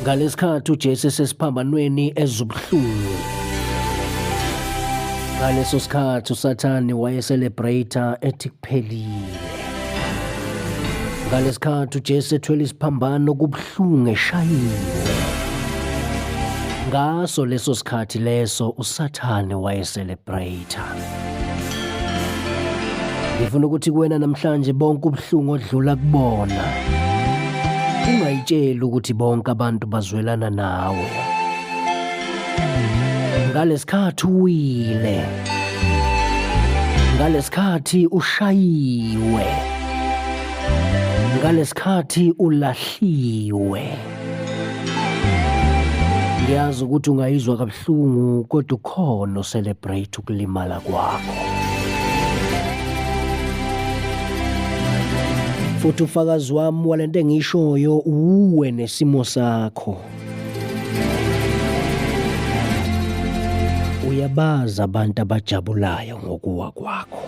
Ngalesikhathi uJesu esesiphambanweni ezubuhlungu. Ngaleso sikhathi uSathane wayecelebrate ethi kuphelile. Ngalesikhathi uJesu ethwele isiphambano kubuhlungu eshayiwe. Ngaso leso sikhathi leso uSathane wayecelebrate. Ngifuna ukuthi kuwena namhlanje bonke ubuhlungu odlula kubona ungayitsheli ukuthi bonke abantu bazwelana nawe. Ngalesikhathi uwile, ngalesikhathi ushayiwe, ngalesikhathi ulahliwe. Ngiyazi ukuthi ungayizwa kabuhlungu kodwa ukhona ocelebrate ukulimala kwakho. Futhi ufakazi wami walento engiyishoyo uwe nesimo sakho. Uyabazi abantu abajabulayo ngokuwa kwakho.